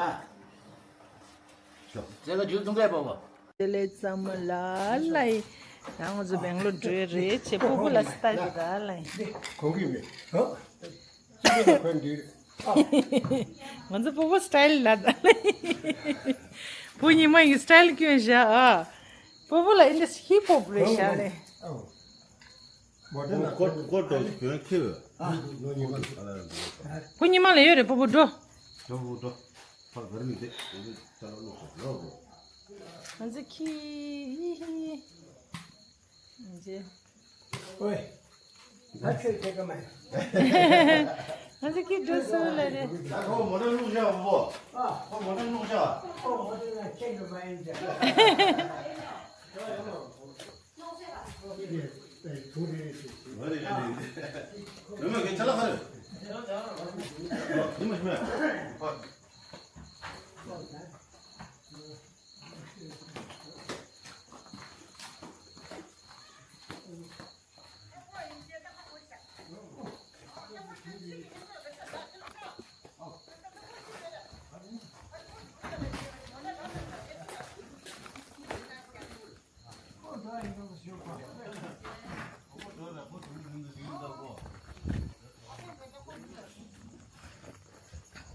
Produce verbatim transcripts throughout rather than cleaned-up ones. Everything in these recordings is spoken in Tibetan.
ལ། ཤོག་ཙེ་ག་ཇུ་ཏུང་གའི་པོ་པོ། དེ་ལས་ཙམ་ལ་ལ་ཡི། ད་ང་ཚོ་སྦེང་ལོར་འགྲོ་རེད་ཆེ་པོ་པོ་ལ་སི་ཏཱ་གི་ར་ལ་ཡི། གོང་གི་མེད། ཧོ། ཅི་ལ་འཁོན་འདུག་ང་ཚོ་པོ་པོ་སི་ཏཱ་ལ་ད་ལ་ཡི། བུ་ཉི་མ་ཡི་སི་ཏཱ་ལ་སྐྱོན་བཞག་ཨ། པོ་པོ་ལ་ཨིན་ཌི་ཧི་པོབ་རེད་བཞག་ལེ། ཨོ། མོ་ཌན་ན་ཁོ་ཁོ་ཏོ་གྱོན་ཁེ་བོ། ཨ། ནོ་ཉི་མ། བུ་ཉི་མ་ལ་ཡོད་རེད་པོ་པོ་འགྲོ། འགྲོ་བུ་འགྲོ། ཕར་བར་མི་དེ་འདི་ཅ་ལག་ལོག་སོང་ལོག་གོ། ང་ཚོ་ཁི་ཡི་ཧི་ཡི། ང་ཚོ། ཨོའི། ད་ཁྱོད་ཁྱེད་ཀ་མ་ཡིན། ང་ཚོ་ཁི་འགྲོ་སོང་ལ་རེད། ད་ཁོ་མོ་ཊ་བླུགས་བཞག་པོ། ཨ། ཁོ་མོ་ཊ་བླུགས་བཞག་ཁོ་མོ་ཊ་ན་ཁྱེད་ཀ་མ་ཡིན་ཀྱང་།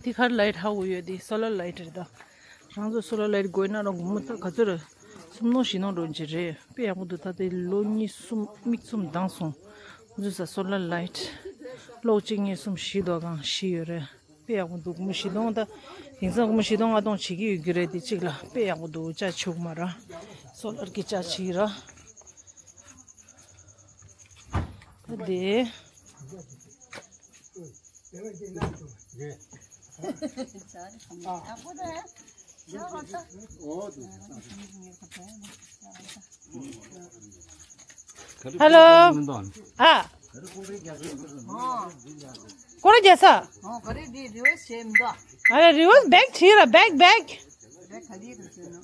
འདི་གར་ལའིཊ་ཧ་གོ་ཡོད་དེ་སོ་ལར་ལའིཊ་རེད་ད། རང་ཚོ་སོ་ལར་ལའིཊ་དགོས་ན་རང་དགོང་མོ་ད་ག་ཚོད་རེད། སུམ་སྟོང་བཞི་སྟོང་འགྲོ་གི་རེད། དཔེ་ཡག་པོ་འདུག་ད་དེ་ལོ་གཉིས་གསུམ་མིག་བཙུམ་དྭངས་སོང་། ང་ཚོ་ས་སོ་ལར་ལའིཊ་གློག་གཅིག་གཉིས་གསུམ་བཞི་དོ་གང་བཞི་ཡོད་རེད། དཔེ་ཡག་པོ་འདུག་དགོང་མོ་བཞི་སྟོང་ད། དེང་སང་དགོང་མོ་བཞི་སྟོང་ལྔ་སྟོང་བྱེད་ཀྱི་ཡོད་ཀྱི་རེད་དེ་གཅིག་ལ་དཔེ་ཡག་པོ་འདུག་ཅ་ཆུག་མ་ར། སོ་ལར་གྱི་ཅ་ཆི་ར། ད་དེ། Hello. ཨ། ཀོ་ར་རྒྱ་ས། ཨ་རེ་རི་བར་སི་བྱེད་མི་འདུག་ཨ་རེ་རི་བར་སི་བེག་བྱེད་ར་བེག་བེག་བེག་ག་ལེར་བྱེད་ནོ།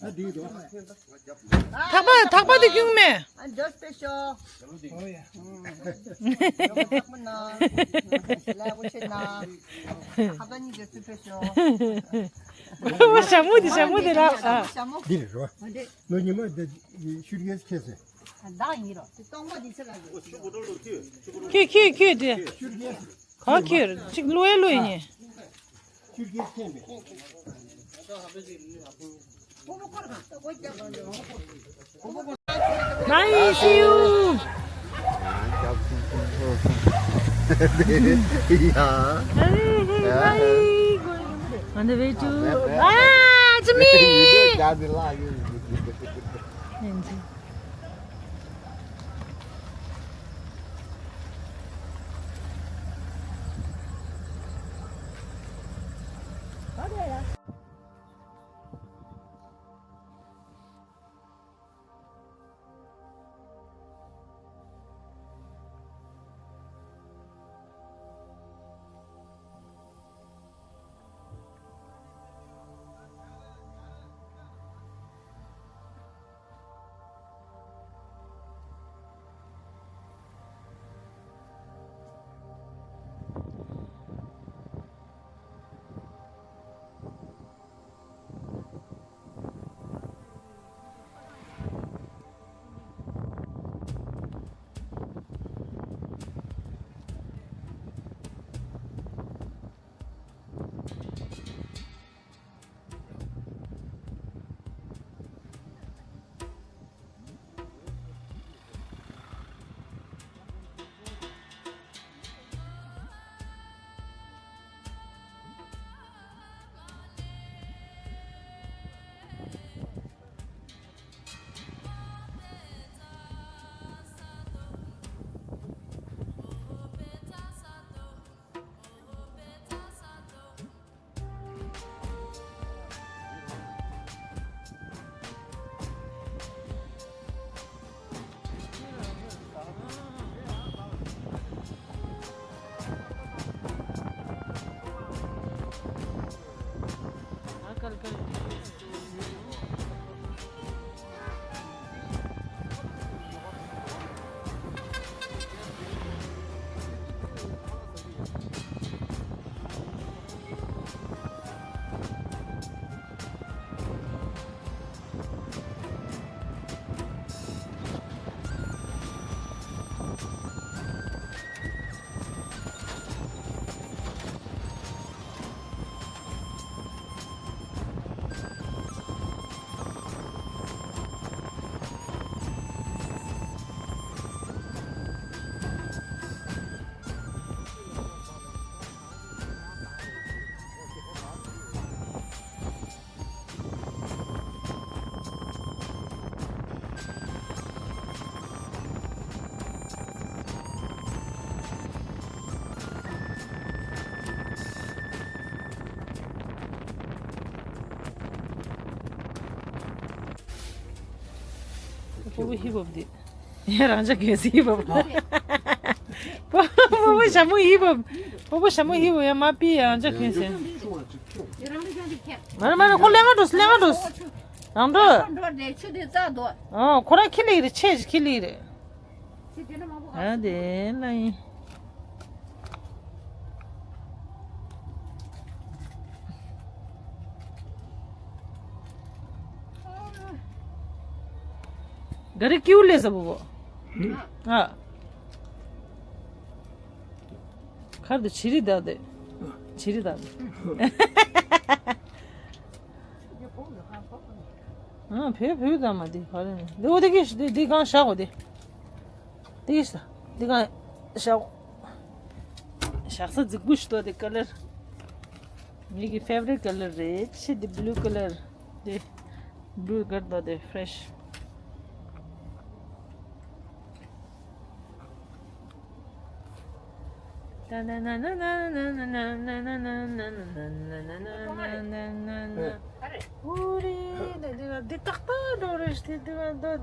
ཐག་པ་ཐག་པ་དེ་ཁྱུང་མེ། ཨ་འཇོག་སྤེ་ཤོ། ཨོ་ཡ། ཨོ་ཡ། ཨོ་ཡ། ཨོ་ཡ། ཨོ་ཡ། ཨོ་ཡ། ཨོ་ཡ། ཨོ་ཡ། ཨོ་ཡ། ཞྭ་མོ་དེ་ཞྭ་མོ་དེ་ར། ཨ། འདི་རེད་རོ། ལོ་ཉི་མ་འདི་ཤུར་གེས་ཁེ་སེ། ཁྱོད་ཁྱོད་ཁྱོད་དེ། ག་ཁྱོད་ཅིག་ལོས་ལོས་ཉེ། Bye, see you. On the way to, ah, it's me. སྤོ་བོ་ཧི་བོབ་འདི། ཡ་རང་ཅག་གོན་སའི་ཧི་བོབ། སྤོ་སྤོ་བོ་ཞྭ་མོ་ཧི་བོབ། སྤོ་བོ་ཞྭ་མོ་ཧི་བོབ་ཡ་མ་པི་ཡ་རང་ཅག་གོན་སའི། མ་རེད་མ་རེད། ཁོ་ལེན་ག་འགྲོ་ལེན་ག་འགྲོ། རང་འགྲོ། ཨོ་ཁོ་རང་ཁྱི་ལི་རེད། ཆེ་ཞིག་ཁྱི་ལི་རེད། ཨ་དེ་ལ་ཡིན། ག་རེ་ཀིའུ་ལེ་ཟ་བོ་བོ། ཨ། ཁར་དུ་ཆི་རི་དག་དེ། ཆི་རི་དག་དེ། ཨ་བོད་བོད་དང་མ་དེ་ག་རེ་ནི་འདི་འོ་དེ་གི་འདི་འདི་གང་བཞག་གོ་དེ། འདི་གི་ས་འདི་གང་བཞག་གོ། བཞག་ས་རྫིག་པོ་ཞིག་འདུག་དེ་ཀ་ལར། ངེད་ཀྱི་ཕེ་ཝ་རིཊ་ཀ་ལར་རེད། ཆི་དེ་བླུ་ཀ་ལར། དེ་བླུ་གར་འདུག་དེ་ཕེ་རེ་ཤི། འདི་ཏག་ཏག་འགྲོ་རེད་ཤི། འདི་འདི་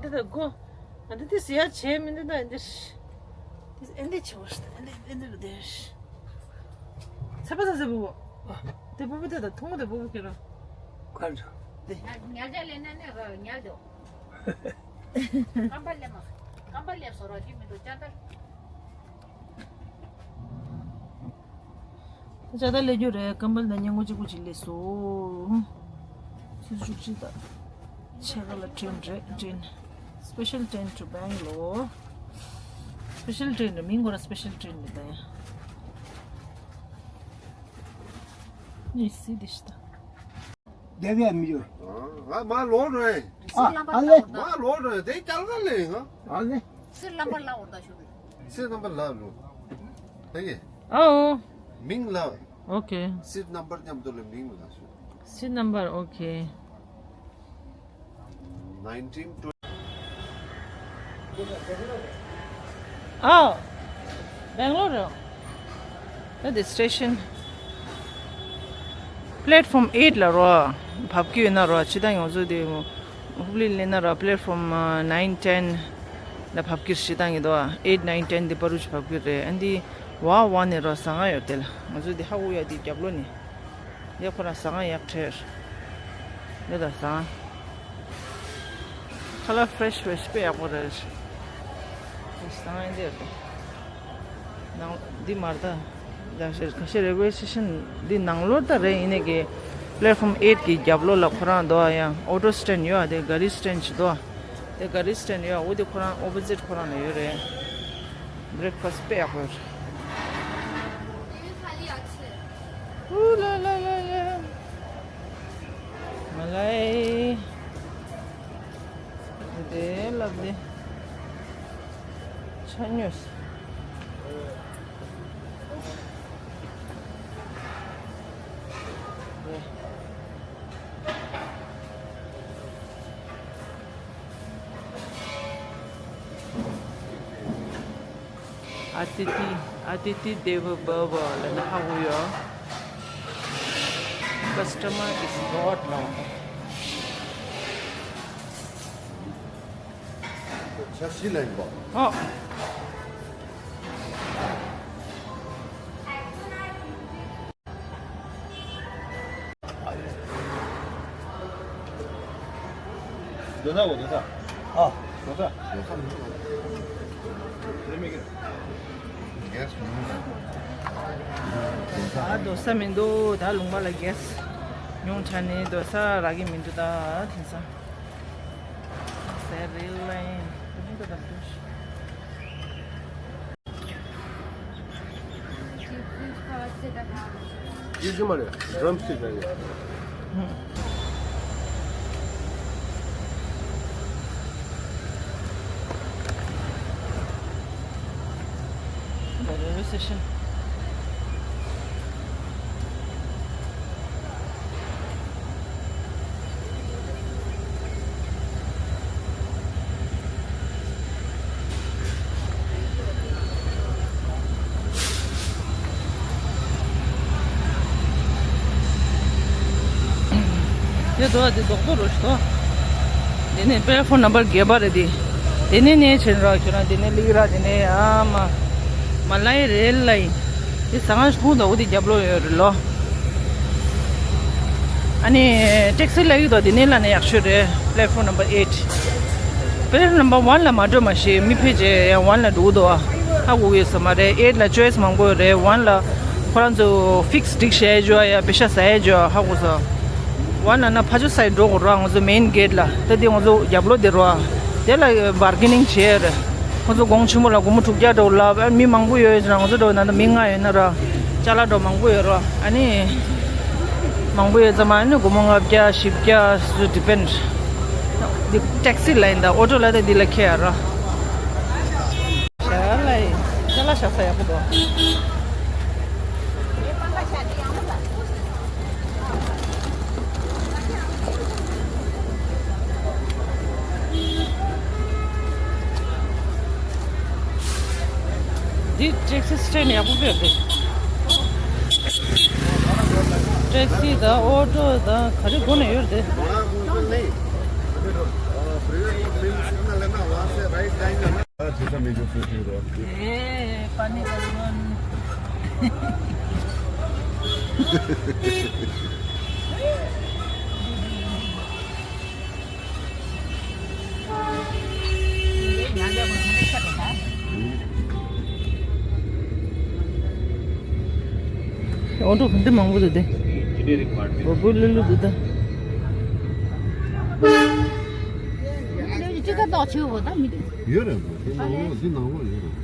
འདི་འདི་འདི་འདི་ཟེར་ཡ་བྱས་མི་འདུག་ད་འདི་ཨེ་འདི་ཆེ་བ་ཤི། ཨེ་འདི་ཨེ་འདི་འདི་ཚེ་པ་ཚ་ཚེ་བུ་བུ། དེ་བུ་བུ་དེ་དང་ཐུང་ངུ་དེ་བུ་བུ་ཁྱེད་རང་། ཁ་འདྲ། དེ་ཉལ་ཉལ་བྱ་ལེན་ན་ནི་ཉལ་འདུག་རྐང་པ་ལེབ་མ། རྐང་པ་ལེབ་སོ་རོགས་ཀྱི་མི་འདུག་ཅ་ལྟར། ཅ་ལྟར་ལེབ་རྒྱུ་རེད། རྐང་པ་ལེན་ཉིན་ངོ་གཅིག་པུ་ཅིག་ལེབ་སོང་། ཆུ་ཚོད་བཅུ་གཅིག་དང་ཕྱེད་ཀ་ལ་ཊེན་རེད། ཊེན། Special train to Bangalore. Special train རེད། མིང་ཁོ་རང་special train རེད་ད་ཡ། ནི་སི་དི་ཤི་ད། རྒྱབ་ཡ་མི་ཡོད། ང་མ་ལོག་རེད། ཨ་ཨ་ལེ། མ་ལོག་རེད། དེ་ཅལ་ག་ལེ་ང་། ཨ་ལེ། སི་ལམ་པར་ལ་འོར་ད་ཤུ། སི་ལམ་པར་ལ་ལོ། དེ་གི། ཨོ། མིང་ལ། ཨོ་ཁེ། སི་ནམ་པར་མཉམ་དུ་ལ་མིང་ལ་ཤུ། སི་ནམ་པར་ཨོ་ཁེ། nineteen twenty། ཨ། བེང་ལོར་རེད། ད་དེ་སི་ཊེ་ཤན། པི་ལེཊ་ཕོམ་ཨེཊ་ལ་རོ། བབས་ཀྱི་ཡོད་ན་རོ། ཇི་ལྟར་ཡོང་ཚུལ་དེ། ཧུབ་ལི་ལེན་ན་རོ། པི་ལེཊ་ཕོམ་ནའིན་ཊེན་ལ་བབས་ཀྱི་ཞེ་དྲག་ཡིན་དོ། ཨེཊ་ནའིན་ཊེན་དེ་པ་རུ་ཅིག་བབས་ཀྱི་རེད། ཨ་འདི་ཝ་ཝ་ནས་རོ་ཟ་ང་ཡོད་དེ་ལ། ང་ཚོ་དེ་ཧ་གོ་ཡ་དེ་རྒྱབ་ལོགས་ནས། ཡ་ཁོ་རང་ཟ་ཁང་ཡག་ཁྲེར། འདི་ལ་ཟ་ཁང་། ཁ་ལག་ཕི་རེ་ཤི་ཕི་རེ་ཤི་དཔེ་ཡག་པོ་རེད། ཟ་ཁང་འདི་རེད། ནང་འདི་མར་ད། ད་ཤེར་ཁ་ཤས་རེལ་ཝེ་སི་ཊེ་ཤན་འདི་ནང་ལོགས་ད་རེད། ཡིན་ནའི་གི་པི་ལེཊ་ཕོམ་ཨེཊ་གི་རྒྱབ་ལོགས་ལ་ཁོ་རང་འདུག་ཡ། ཨོ་ཊོ་སི་ཊེན་ཌ་ཡོད་དེ། ག་རི་སི་ཊེན་ཌ་ཞིག་འདུག་དེ། ག་རི་སི་ཊེན་ཌ་ཡོད། འོ་དེ་ཁོ་རང་ཨོ་པོ་ཟིཊ་ཁོ་རང་ལ་ཡོད་རེད། བྷི་རེག་ཕ་སི་ཊི་དཔེ་ཡག་པོ་ཡོད་རེད། Ooh la la la la. Malai. Dede labde. Chanyos. Atiti, Atiti Deva Bhava ལབ་ན་ཧ་གོ་ཡོད། Customer is God ལབ། ཆ་ཤི་ལ་ཡིན་པ། ཨོ། ཨ་རྡོ་ས་མི་འདུག་ད་ལུང་པ་ལ་གེ་སི་ཉུང་ཆ་ནས་རྡོ་ས་རག་གི་མི་འདུག་ད་དེང་སང་། ཟེར་རེད་ལ་ཡིན། ཡིད་ཚིམ་པ་རེད། ཌྲམ་སི་ཊིག་རེད། རེལ་ཝེ་སི་ཊེ་ཤན། དེ་དོ་དེ་རྡོག་རྡོག་རོ་ཞིག་དོ། དེ་ནས་པེ་ཕོན་ནམ་བར་བརྒྱད་པ་རེད་དེ། དེ་ནས་ནས་ཆེན་ར་ཁྱོད་རང་དེ་ནས་ལིག་ར་དེ་ནས་ཨ་མ་མ་ལའི་རེལ་ལའི་དེ་ཟ་ང་ཧུང་དང་འུ་དེ་རྒྱབ་ལོགས་ཡོད་རེད་ལོ། ཨ་ནི་ཊེག་སི་ལ་ཡོད་དོ་དེ་ནས་ལ་ནས་ཡག་ཤོས་རེད། platform number eight. Platform number one ལ་མ་འགྲོ་མ་ཤེས་མི་ཕལ་ཆེར་ཡང་one ལ་འགྲོ་གི་འདུག་ཨ། ཧ་གོ་གི་ཡོད་ས་མ་རེད། eight ལ་choice མང་པོ་ཡོད་རེད། one ལ་ཁོ་རང་ཚོ་fix སྒྲིག་བྱས་ཡོད་ཡ་པེ་ཤ་ཟ་ཡ་ཡོད་ཧ་གོ་སོང་། one ལ་ན་ཕ་ཆུ་སའི་འགྲོ་དགོས་ར། ང་ཚོ་main gate ལ་ད་དེ་ང་ཚོ་རྒྱབ་ལོགས་དེ་རོ་ཨ། དེ་ལ་bargaining བྱས་རེད། ཁོ་ཚོ་གོང་ཆེན་པོ་ལ་སྒོར་མོ་དྲུག་བརྒྱ་འགྲོ་ལབ། ཨ་མི་མང་པོ་ཡོད་ཡོད་ན་ང་ཚོ་འགྲོ་ན་ད་མི་ལྔ་ཡོད་ན་ར་ཅ་ལག་འགྲོ་མང་པོ་ཡོད་རོ། ཨ་ནི་མང་པོ་ཡོད་ཙམ་ཨ་ནི་སྒོར་མོ་ལྔ་བརྒྱ་བཞི་བརྒྱ་སུ་depend། འདི་ཊེག་སི་ལ་ཡིན་ད་ཨོ་ཊོ་ལ་ད་འདི་ལ་ཁེལ་ཡ་རོ། ཞལ་ལག་ཡིན། ཅ་ལག་བཞག་ས་ཡག་པོ་འདུག་འདི་ཊེག་སི་སི་ཊེན་ཡག་པོ་ཡོད་རེད། ཊེག་སི་དང་ཨོ་ཊོ་དང་ག་རེ་དགོས་ན་ཡོད་རེད། हाँ, जैसा मैं जो सोच रहा हूँ। ए, पानी का जीवन। ཨོ་ཊོ་ག་འདི་མང་པོ་འདུག་སྟེ། འོ་བུ་ལུ་ལུ་འདུག་ད། ཅི་ད་ཏོག་ཆེ་བོ་ད་མི་འདུག་ཡོད་རེད། འདི་ནང་ལོགས་འདི་ནང་ལོགས་ཡོད་རེད།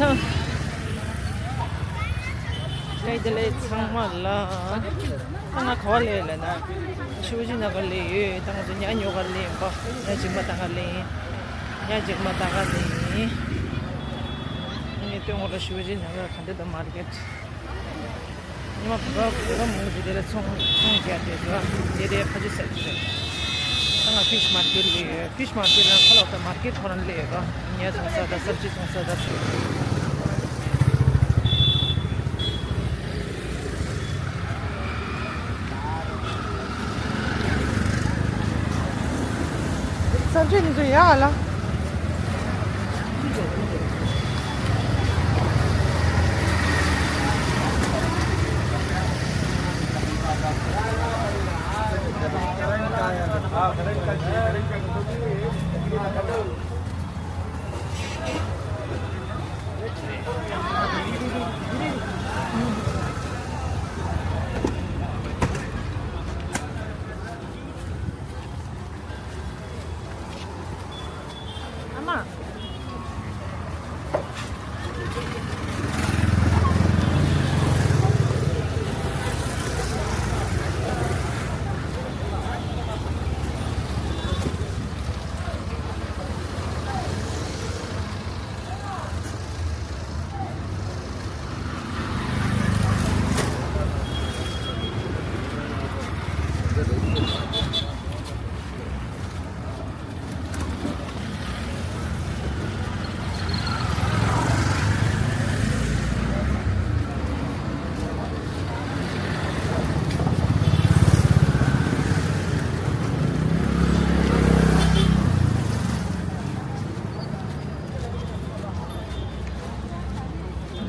ད་བཀྲ་ཤིས་བདེ་ལེགས་ཚང་མ་ལ། ད་ང་ག་བ་སླེབས་ལབ་ན། ཤི་བོ་ཇི་ན་གར་སླེབས་ཡོད། ད་ང་ཚོ་ཉ་ཉོ་གར་སླེབས་ཡིན་པ། ཉ་འཇིགས་མ་ལྟ་གར་སླེབས་ཡིན། ཉ་འཇིགས་མ་ལྟ་གར་སླེབས་ཡིན། ངས་སྟོན་གོ་ལ་ཤི་བོ་ཇི་ན་གར་ག་འདྲ་འདུག་མར་ཀེཊ། ཉི་མ་བོད་པ་བོད་པ་མང་པོ་ཅིག་དེ་ལ་ཚོང་ཚོང་རྒྱག་དེ་འདུག་དེ་དེ་ཕ་ཆུ་སེ་ཆུ་རེད། ད་ང་ཕིཤ་མར་ཀེཊ་སླེབས་ཡོད། ཕིཤ་མར་ཀེཊ་ལ་ཁ་ལོག་ད་མར་ཀེཊ་ཁོ་རང་སླེབས་ཡོད་རོ། ཉ་ཚོང་ས་ད་སབ་ཇི་ཚོང་ས་ད་ཞུ། སབ་ཇི་ནི་ཚོ་ཡག་ལ། ཨ་མ།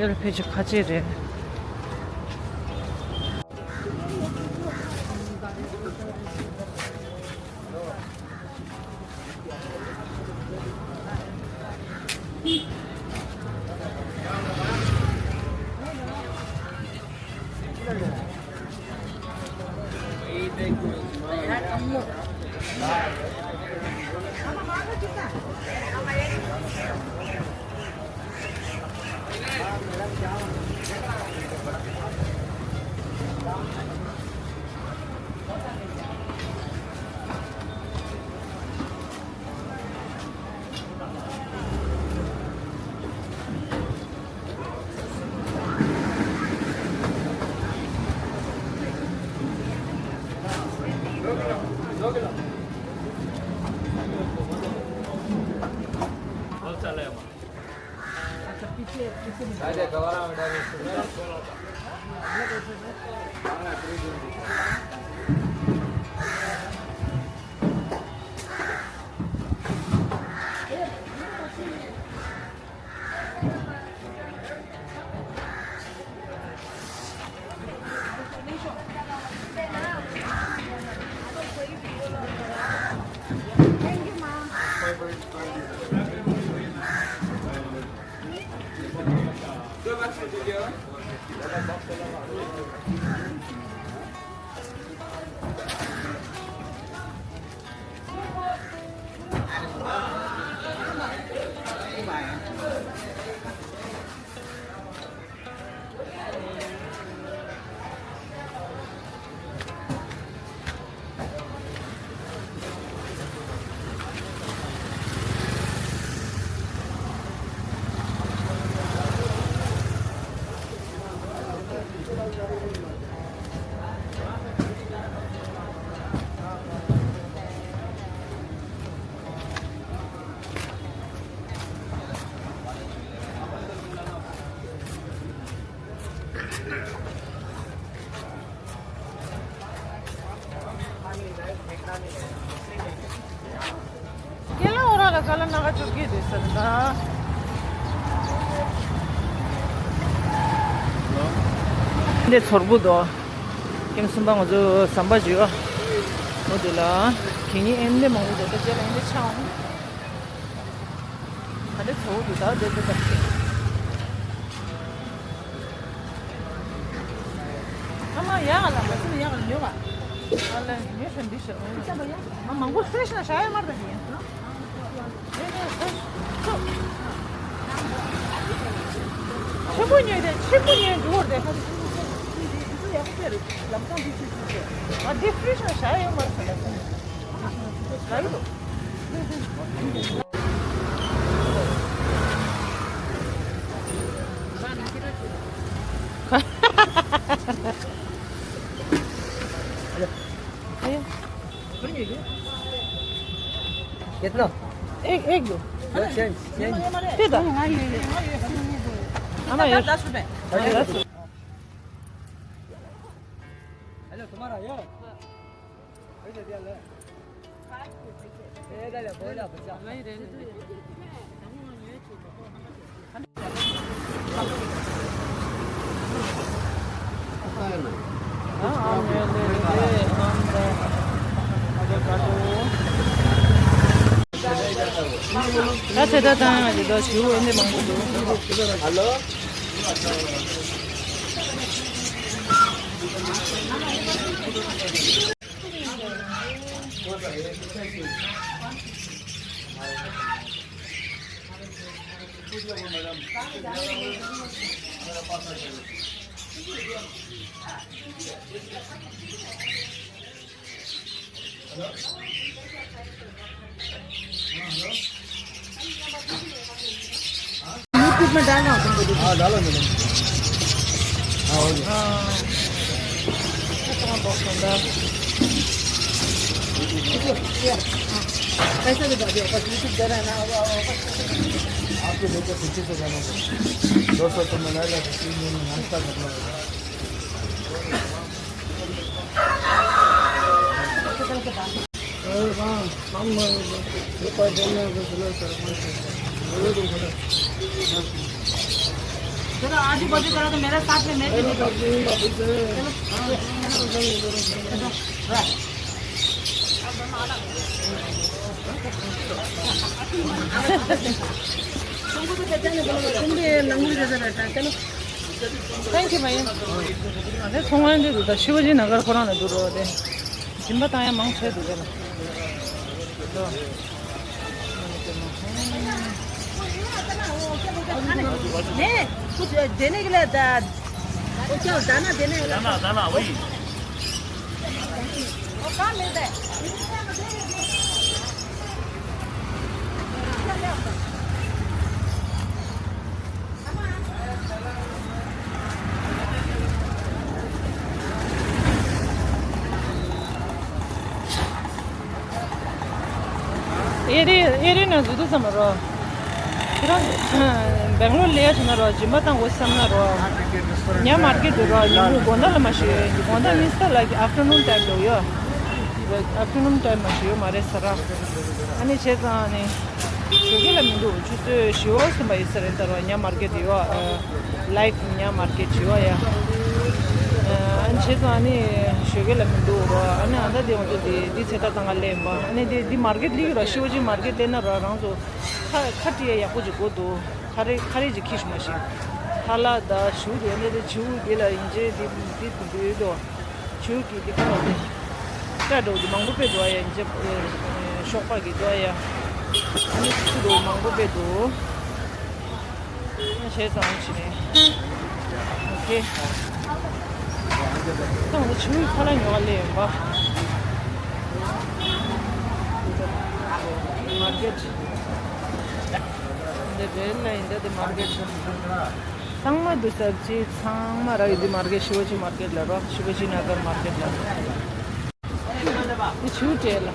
འདིར་ཕལ་ཆེར་ཁ་ཆེ་རེད། ཁྱེད་ལ་འོ་ར་ལ་ཀ་ལ་ན་ག་བཅུ་གི་དེ་ཟེར་ད། འདི་ཚོར་བུ་དོ། ཀེམ་གསུམ་པ་ང་ཚོ་ཟམ་པ་བརྗོད། འོ་དེ་ལ་གད་སྙིགས་ཨེ་འདི་མང་པོ་འདུག་ད་ཅེ་ལ་ཨེ་འདི་ཆའོ། ད་འདི་ཚོར་བུ་དོ་ད་འདི་འདི་ད། ཨ་མ་ཡག་ལ་མ་སེམས་ཡག་ལ་ཉོ་བ། ཨ་ལ་ཉོ་ཤོན་འདི་ཤོ། ཨ་མང་པོ་ཧྥེ་ཤི་ན་ཤ་ཡ་མར་ད་ཉན། ཆེན་པོ་ཉོས་ཏེ་ཆེན་པོ་ཉོས་འགྲོ་བར་དེ། ཨ་འདི་ཧྥེ་ཤི་ན་ཤ་ཡ་མར་ད་ལ་སེམས། ལ་ཡི་དོ། कितना? एक, एक दो। दो चेंज, चेंज। कितना? हमारा ये दस रुपए। हेलो, तुम्हारा ये? YouTube में डालना हो तुमको। हाँ, डालो मैडम। हाँ, हो गया। हाँ। पैसा भी डाल दिया, बस YouTube दे रहा है ना, अब, अब, अब। आपको देखो, पीछे से जाना पड़ेगा। दो सौ तो मिला लो, तीन दिन में नाश्ता करना होगा। चलो, आज ही बर्थडे करो तो मेरे साथ में मैं भी देखो। चलो। तुम भी लंगूर जैसा बैठा है, चलो। Thank you, भैया। अरे, ཚོང་ལམ་འདི་འདུག་ད་ཤི་བ་ཇི་ན་གར་ཁོ་རང་ལ་འདུག་རོགས་དེ། སྦྱིན་པ་བཏང་ཡ་མང་ཆེ་འདུག་དེ་ལ། नहीं, कुछ देने के लिए दा-, वो क्या दाना देने वाला? दाना, दाना, वही। वो कहाँ मिलता है? ཨེ་རི་ཨེ་རི་ནང་འཛུལ་དུས་ཙམ་པ་རོ། ཁྱེད་རང་སྦེང་ལོར་སླེབས་ཡ་བྱུང་ན་རོ། སྦྱིན་པ་བཏང་དགོས་བསམ་ན་རོ། ཉ་མར་ཀེཊ་དུ་རོ། ཉིན་གུང་དགོང་དག་ལ་མ་ཤི། དགོང་དག་means the like afternoon time དུ་ཡོད། Afternoon time མ་ཤི་ཡོད་མ་རེད་ས་ར། ཨ་ནི་བྱས་ཙང་ཨ་ནི་ཞོགས་ཀས་ལ་མི་འདུག་ཆུ་ཚོད་བཞི་པ་ཙམ་པ་ཡིན་ས་རེད་ད་རོ། ཉ་མར་ཀེཊ་ཡོད། ཨ། ལའིབ་ཉ་མར་ཀེཊ་བྱེད་པ་ཡ། ཨ་ནི་བྱས་ཙང་ཨ་ནི་ཞོགས་ཀས་ལ་མི་འདུག་རོ། ཨ་ནི་ཨ་ད་དེ་ང་ཚོ་དེ་འདི་ཚེ་ཐར་ཏང་ག་སླེབས་པ། ཨ་ནི་དེ་འདི་མར་ཀེཊ་སླེབས་རོ། ཤི་བོ་ཅིག་མར་ཀེཊ་སླེབས་ན་རོ། རང་ཚོ་ཁ་ཁ་བྲིས་ཡ་ཡག་པོ་ཅིག་དགོས་འདུག་ཁ་རས་ཁ་རས་ཅིག་ཁྱེར་ཤོག་མ་ཤེས། ཁ་ལག་ད་ཞུ་དེ་ནས་དེ་བྱིའུ་དེ་ལ་ཡིན་ཅེ་དེ་དེ་དུ་འདུག་དོ། བྱིའུ་གི་དེ་ཁ་ལག་དེ། སྐྲ་འདྲ་བོ་དེ་མང་པོ་དཔེ་འདུག་ཨ་ཡ། ཡིན་ཅེ་ཤོག་པ་གི་འདུག་ཨ་ཡ། ཨ་ནི་ཆུ་འདྲ་བོ་མང་པོ་དཔེ་འདུག་ང་བྱས་ཙང་ཕྱིན་ནས། ཨོ་ཁེ། ད་ང་ཚོ་བྱིའུ་ཁ་ལག་ཉོ་བ་སླེབས་ཡོང་པ། མར་ཀེཊ། འདི་རེད་ལ་ཡིན་ད་འདི་མར་ཀེཊ། ཚང་མ་འདུག་སབ་ཇི་ཚང་མ་རག་ཡོད། འདི་མར་ཀེཊ་ཤི་བོ་ཅི་མར་ཀེཊ་ལ་རོ། ཤི་བོ་ཅི་ན་གར་མར་ཀེཊ་ལ། འདི་ཆུ་བྲལ་ལ།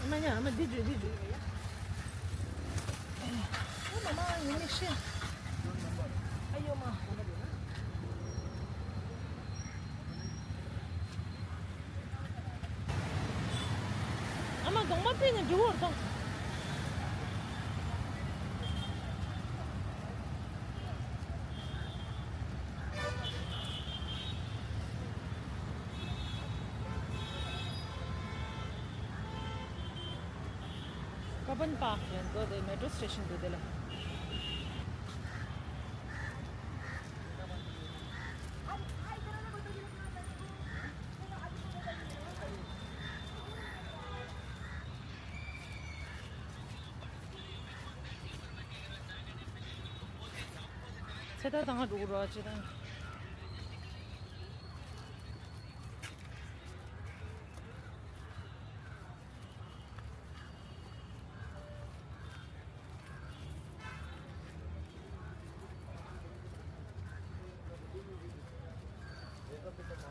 ཨ་མ་ཡ། ཨ་མ་འདི་འཇུ་འདི་འཇུ། ཨ་མ་མ་ཡིན་མི་ཤེས། ཨ་ཡོ་མ། ཨ་མ་གདོང་མ་དཔེ་ནས་འགྲིག་བར་སོང་། ཀ་པན་པཱརྐ་ལ་འགྲོ་དེ་མེ་ཊོ་སི་ཊེ་ཤན་འདུག་དེ་ལ། ད་དང་འགྲོ་རོགས་བྱེད་དང་། ཁོ་ཐག་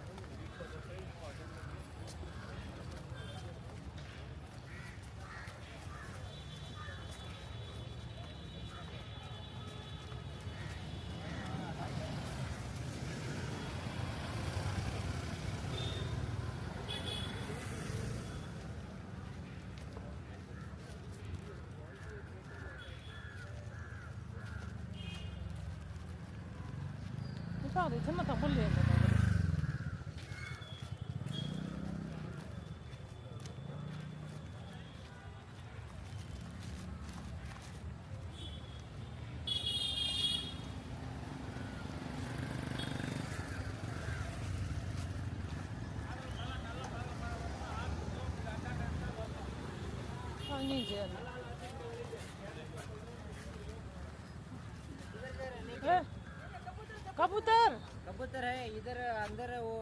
རེད། ཐེངས་མ་དང་པོ་ལས་མ་གཏོགས། ཨ་ནི་རྗེས་ཨེ། कबूतर। कबूतर है इधर अंदर वो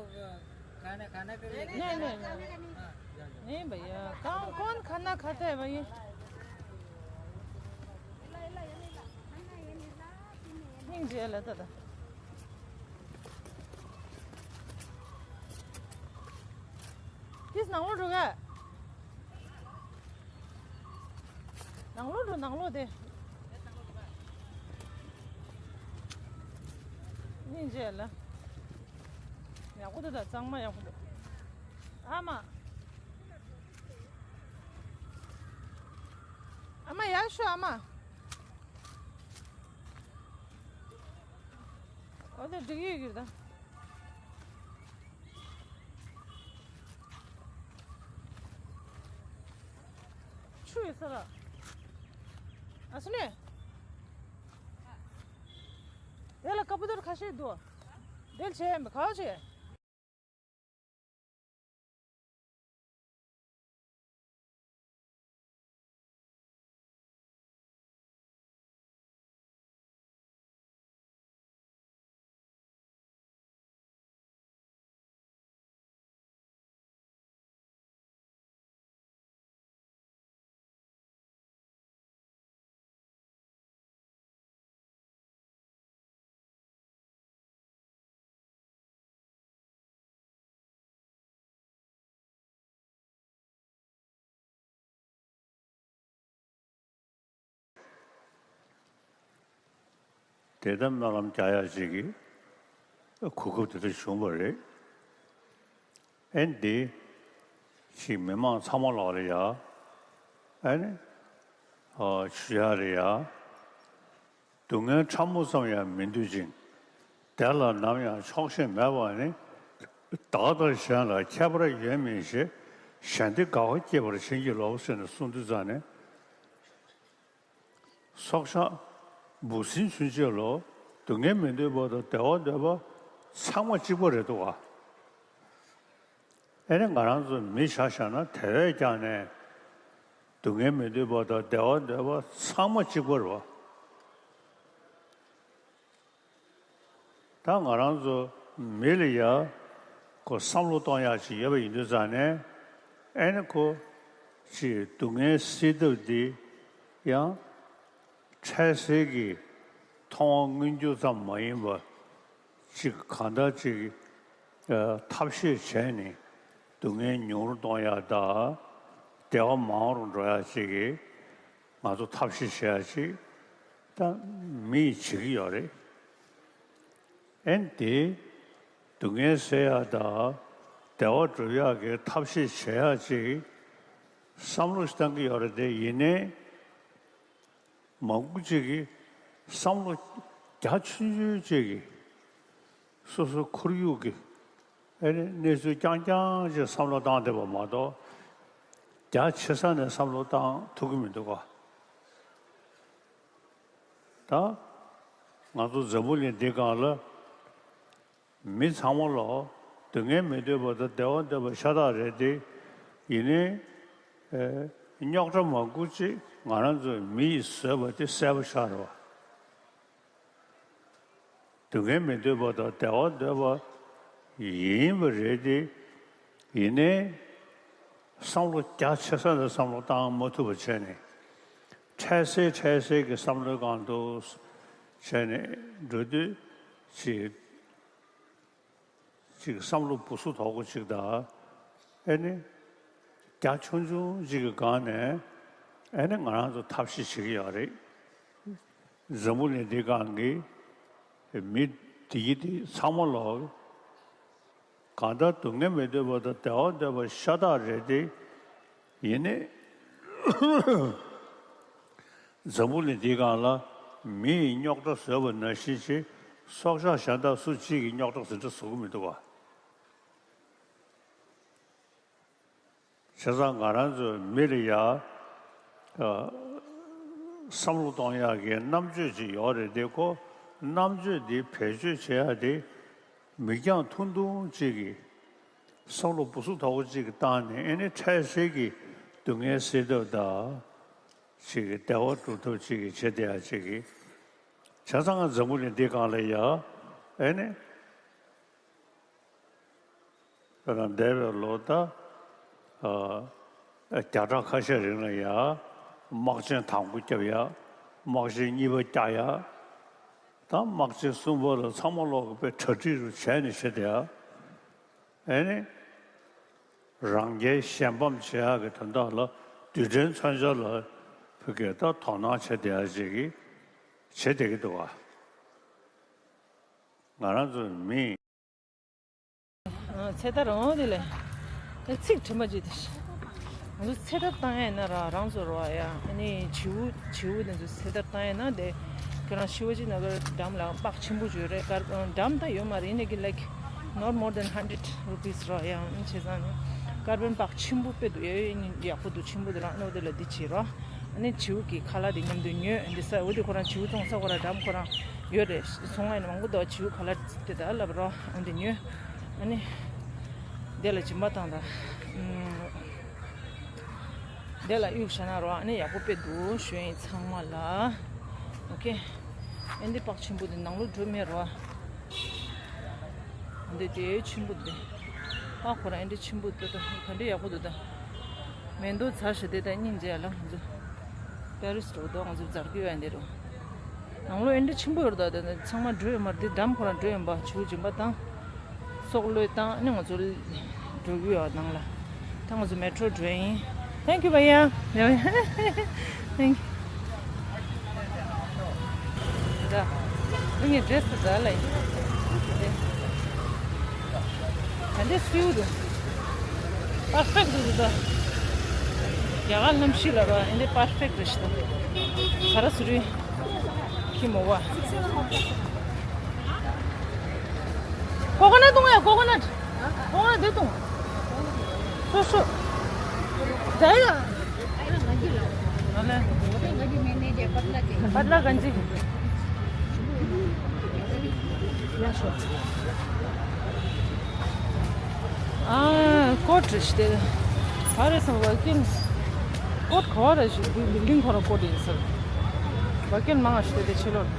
खाना खाना के लिए। नहीं, नहीं, नहीं। हाँ, जाओ, जाओ। नहीं भैया, कौन, कौन खाना खाता है भाई? नहीं जी, अलग था। किस नंबर रुका? ནང་ལོགས་འགྲོ། ནང་ལོགས་དེ། སྙིང་རྗེ་ལ། ཡག་པོ་འདུག་ད་གཙང་མ་ཡག་པོ་འདུག་ཨ་མ། ཨ་མ་ཡར་ཤོག་ཨ་མ། འོ་དེ་འགྲིག་ཡོད་ཀྱི་རེད་ད། ཆུ་ཡོད་ས་ར། ཨ་སུ་ནེ། དེ་ལ་ཀ་པུ་ཏོར་ཁ་ཤས་འདུག་དེ་ལ་བྱས་ཡིན་པ་ག་བ་བྱས། དེ་ལྟར་སྨོན་ལམ་རྒྱག་ཡག་ཅིག་གི་གོ་སྐབས་དེ་འདྲ་བྱུང་བ་རེད། ཨེ་འདི་ཞིག་མི་མང་ཚང་མ་ལོག་ལ་ཡ། ཨེ་ནི། ཨ་ཞུ་ཡག་རེད་ཡ། སྡུག་བསྔལ་ཕྲ་མོ་ཙམ་ཡང་མི་འདོད་ཅིང་། དེ་ལ་ནམ་ཡང་ཆོག་ཤེས་མེད་པ་ནི། བདག་དང་གཞན་ལ་ཁྱད་པར་ཡོད་མིན་ཞེས། གཞན་སྡེ་དགག་པ་སྐྱེས་པར་བྱིན་གྱིས་རློབས་ཟེར་ནས་གསུངས་དུས་ཙང་ནས། སྲོག་ཆགས་འབུ་སྲིན་ཚུན་ཆད་ལོ། སྡུག་བསྔལ་མི་འདོད་པ་དང་བདེ་བ་འདོད་པ་ཚང་མ་གཅིག་པ་རེད་འདུག་ག་ཨེ་ནི་ང་རང་ཚོ་མི་ཆ་བཞག་ན་དེ་བས་ཀྱང་ནས་སྡུག་བསྔལ་མི་འདོད་པ་དང་བདེ་བ་འདོད་པ་ཚང་མ་གཅིག་པ་རེད་བ། ད་ང་རང་ཚོ་མི་ལ་ཡ་ཁོ་བསམ་བློ་གཏོང་ཡག་ཅིག་ཡོད་པ་ཡིན་དུས་ཙང་ནས། ཨེ་ནི་ཁོ་ཅིག་སྡུག་བསྔལ་སེལ་ཐབས་འདི་ཡང་འཕྲལ་སེལ་གྱི་མཐོང་བ་མངོན་གྱུར་ཙམ་མ་ཡིན་པ་ཅིག་གང་ལྟར་ཅིག་ཨ་ཐབས་ཤེས་བྱས་ནས་སྡུག་བསྔལ་ཉུང་རུ་གཏོང་ཡག་དང་བདེ་བ་མང་རུ་འགྲོ་ཡག་ཅིག་གི་ང་ཚོ་ཐབས་ཤེས་བྱེད་ཡག་ཅིག་ད་མི་ཡིས་བྱེད་ཀྱི་ཡོད་རེད། ཨེ་ནི་དེ་སྡུག་བསྔལ་སེལ་ཡག་དང་བདེ་བ་སྒྲུབ་ཡག་གི་ཐབས་ཤེས་བྱེད་ཡག་ཅིག་བསམ་བློ་ཞིག་བཏང་གི་ཡོད་རེད་དེ། ཡིན་ནའི་མང་པོ་ཅིག་གིས་བསམ་བློ་རྒྱ་ཆུང་ཆུང་ཅིག་གིས་སོ་སོའི་ཁོར་ཡུག་གི་ཨེ་ནི་གནས་ཚུལ་རྐྱང་རྐྱང་ཅིག་བསམ་བློ་བཏང་བསྡད་པ་མ་གཏོགས། རྒྱ་ཆེ་ས་ནས་བསམ་བློ་བཏང་ཐུབ་ཀྱི་མི་འདུག་ག་ད་ང་ཚོ་འཛམ་བུ་གླིང་འདི་སྒང་ལ་མི་ཚང་མ་ལོ་སྡུག་བསྔལ་མི་འདོད་པ་དང་བདེ་བ་འདོད་པ་ཤ་སྟག་རེད་དེ། ཡིན་ནའི་ཨེ་རྙོག་དྲ་མང་པོ་ཅིག་ང་རང་ཚོའི་མི་ཡིས་བཟོས་པ་དེ་གསལ་པོ་ཤར་བ། སྡུག་བསྔལ་མི་འདོད་པ་དང་བདེ་བ་འདོད་པ་ཡིན་པ་རེད་དེ། ཡིན་ནའི་བསམ་བློ་རྒྱ་ཆེ་ས་ལ་བསམ་བློ་བཏང་མ་ཐུབ་པ་བྱས་ནས། འཕྲལ་སེལ་འཕྲལ་སེལ་གྱི་བསམ་བློའི་སྒང་དུ་བྱས་ནས་འགྲོ་དུས་ཅིག་ཅིག་བསམ་བློ་སྦུ་སུ་དོག་པོ་ཅིག་དང་། ཨེ་ནི། རྒྱ་ཆུང་ཆུང་ཅིག་གི་སྒང་ནས་ཨེ་ནི་ང་རང་ཚོ་ཐབས་ཤེས་བྱེད་ཀྱི་ཡོད་རེད། འཛམ་བུ་གླིང་འདིའི་སྒང་གི་མི་འདི་གི་འདི་ཚང་མ་ལོག་གང་ལྟར་སྡུག་བསྔལ་མི་འདོད་པ་དང་བདེ་བ་འདོད་པ་ཤ་སྟག་རེད་དེ། ཡིན་ནའི། འཛམ་བུ་གླིང་འདིའི་སྒང་ལ་མི་ཡི་རྙོག་དྲ་བཟོས་པ་ནང་བཞིན་བྱས་སྲོག་ཆགས་གཞན་དག་སུ་གཅིག་གི་རྙོག་དྲ་ཟིན་བྲིས་བཟོ་གི་མི་འདུག་བ། བྱས་ཙང་ང་རང་ཚོའི་མི་ལ་ཡ། ཨ། བསམ་བློ་གཏོང་ཡག་གི་རྣམ་དཔྱོད་ཅིག་ཡོད་རེད་དེ། ཁོ་རྣམ་དཔྱོད་འདི་བེད་སྤྱོད་བྱེད་ཡག་དེ་མིག་རྒྱང་ཐུང་ཐུང་ཅིག་གིས། བསམ་བློ་སྦུ་སུ་དོག་པོ་ཅིག་གིས་བཏང་ནས་ཨེ་ནི་འཕྲལ་སེལ་གྱི་སྡུག་བསྔལ་སེལ་ཐབས་དང་། ཅིག་གི་བདེ་བ་སྒྲུབ་ཐབས་ཅིག་གིས་བྱེད་བསྡད་ཡག་ཅིག་གིས། བྱས་ཙང་ང་འཛམ་བུ་གླིང་འདི་སྒང་ལ་ཡ་ཨེ་ནི། དཔེར་ན་འདས་པའི་ལོ་ད། ཨ། བརྒྱ་ཕྲག་ཁ་ཤས་རིང་ལ་ཡ། དམག་ཆེན་དང་པོ་བརྒྱབ་ཡ། དམག་ཆེན་གཉིས་པ་བརྒྱབ་ཡ། ད་དམག་ཆེན་གསུམ་པ་ལ་ཚང་མ་ལོག་གི་དཔེ་གྲ་སྒྲིག་རུ་བྱས་ནས་བྱེད་དེ་ཡ། ཨེ་ནི། རང་རྒྱལ་གཞན་ཕམ་བྱེད་ཡག་གི་དོན་དག་ལ་རྡུལ་ཕྲན་མཚོན་ཆ་ལ་ཕ་གིར་ད་དོ་སྣང་བྱེད་བསྡད་ཡག་ཅིག་གིས་བྱེད་བསྡད་ཀྱི་འདུག་བ། ང་རང་ཚོའི་མི། ཨ། ཚེ་ཐར་འོང་དེ་ལས། ཨེ། ཚིག་དྲི་མ་བརྗེད་དེ། ང་ཚོ་ཚེ་ཐར་བཏང་ཡས་ན་ར་རང་ཚོ་རོ་ཡ། ཨ་ནི་བྱིའུ་བྱིའུ་དེ་ཚོ་ཚེ་ཐར་བཏང་ཡས་ན་དེ། ཁྱོད་རང་ཤི་བ་ཅིག་ན་ག་འགྲམ་ལ་པགས་ཆེན་པོ་ཅིག་ཡོད་རེད། ཀར་འགྲམ་ད་ཡོད་མ་རེད། ཡིན་ནའི་གི་like not more than hundred rupees རོ་ཡ། ཨ་ནི་བྱས་ཙང་ནི་ཀར་པན་པགས་ཆེན་པོ་དཔེ་འདུག་ཡ། ཡ་ཡིན་ཡག་པོ་འདུག་ཆེན་པོ་འདུག་ར། ཨ་ནི་འོ་དེ་ལ་འདི་བྱེད་རོ། ཨ་ནི་བྱིའུ་གི་ཁ་ལག་དེ་མཉམ་དུ་ཉོས། འདི་ས་འོ་དེ་ཁོ་རང་བྱིའུ་བཙོང་ས་ཁོ་རང་འགྲམ་ཁོ་རང་ཡོད་རེད། སོང་ང་ཡིན་ན་མང་པོ་འདུག་བྱིའུ་ཁ་ལག་དེ་ད་ལབ་རོ། ཨ་འདི་ཉོས། ཨ་ནི་དེ་ལ་སྦྱིན་པ་བཏང་དང་། ཨུམ། དེ་ལ་གཡུག་བཞག་ན་རོ། ཨ་ནི་ཡག་པོ་དཔེ་འདུག་ཞུ་ཡིན་ཚང་མ་ལ། ཨོ་ཁེ། ཨ་འདི་པགས་ཆེན་པོ་དེ་ནང་ལོགས་འགྲོ་མེད་རོ། འདི་དེ་ཆེན་པོ་འདི། ཨ་ཁོ་རང་ཨེ་འདྲ་ཆེན་པོ་འདི་ད་ག་འདྲ་ཡག་པོ་འདུག་ད། མེ་མདོག་ཚ་ཞིག་དེ་ད་སྙིང་རྗེ་ཡ་ལ། ང་ཚོ་ཊུ་རི་སི་ཊི་འགྲོ་འདུག་ང་ཚོ་འཛར་གི་ཡོད་ཡ་འདི་རུ། ནང་ལོགས་ཨེ་འདྲ་ཆེན་པོ་ཡོད་རེད་ད། དེ་ཚང་མ་འགྲོ་ཡོད་མ་རེད། འདི་འགྲམ་ཁོ་རང་འགྲོ་ཡོད་པ། ཆུ་སྦྱིན་པ་བཏང་། སྲོག་བློས་བཏང་ནས་ང་ཚོ་འགྲོ་གི་ཡོད་ནང་ལ། ད་ང་ཚོ་མེ་ཊོ་འགྲོ་ཡིན། Thank you, བྷ་ཡ། Thank you. ད་ངའི་ཌི་རེ་སི་དེ་ད་ལ་ཡིན། ད་འདི་སིའུ་དུ་པར་ཕེག་ཊི་འདུག་ད། རྒྱ་གར་གནམ་གཤིས་ལ་ར་ཨེ་འདི་པར་ཕེག་ཊི་རེད་ཤི་ད། ས་ར་སུ་རི་ཁི་མོ་བ། ཀོ་ཀོ་ནཊ་འཐུང་ཡ། ཀོ་ཀོ་ནཊ། ཀོ་ཀོ་ནཊ་འདི་འཐུང་། སོ་སོ། ད་ཡ། पतला गंजी। ཨ། ཀོཊ་རེད་ཤི་དེ། ཕ་རེ་སང་བ་ཀིན། ཀོཊ་ག་བ་རེད་ཤི། བིལ་ཌིང་ཁོ་ར་ཀོཊ་ཡིན་ས། བ་ཀིན་མང་ང་ཤི་དེ་ཕྱི་ལོགས།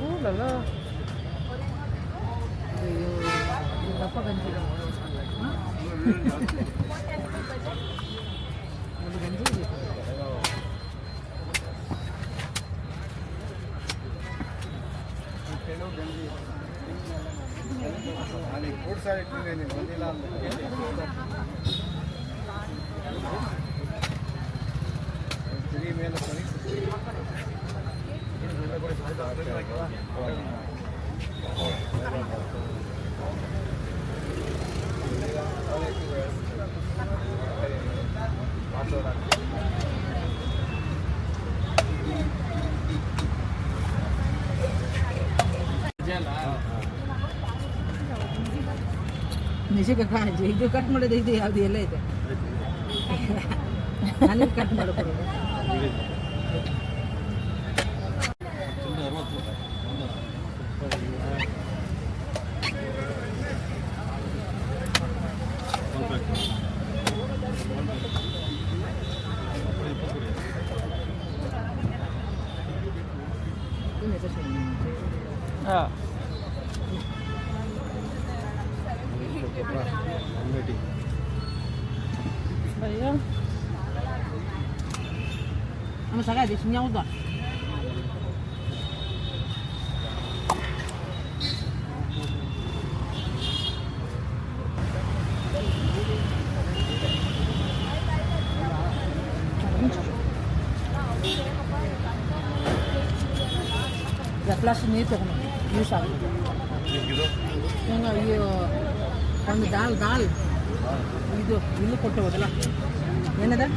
Ooh la la. Yo, yo, yo, tapa ganchi la. Huh? Ganchi. निशे का कहाँ है? यही जो कट मड़े देखते याद ये ले थे। खाली कट मड़े पड़ो। ཨ། भैया। हम सगा दे सुनिया उदा। Ya, plastic ni to kono. Yu sa. Nga yo, kono dal, dal. Ido, ido koto wala. Yana da?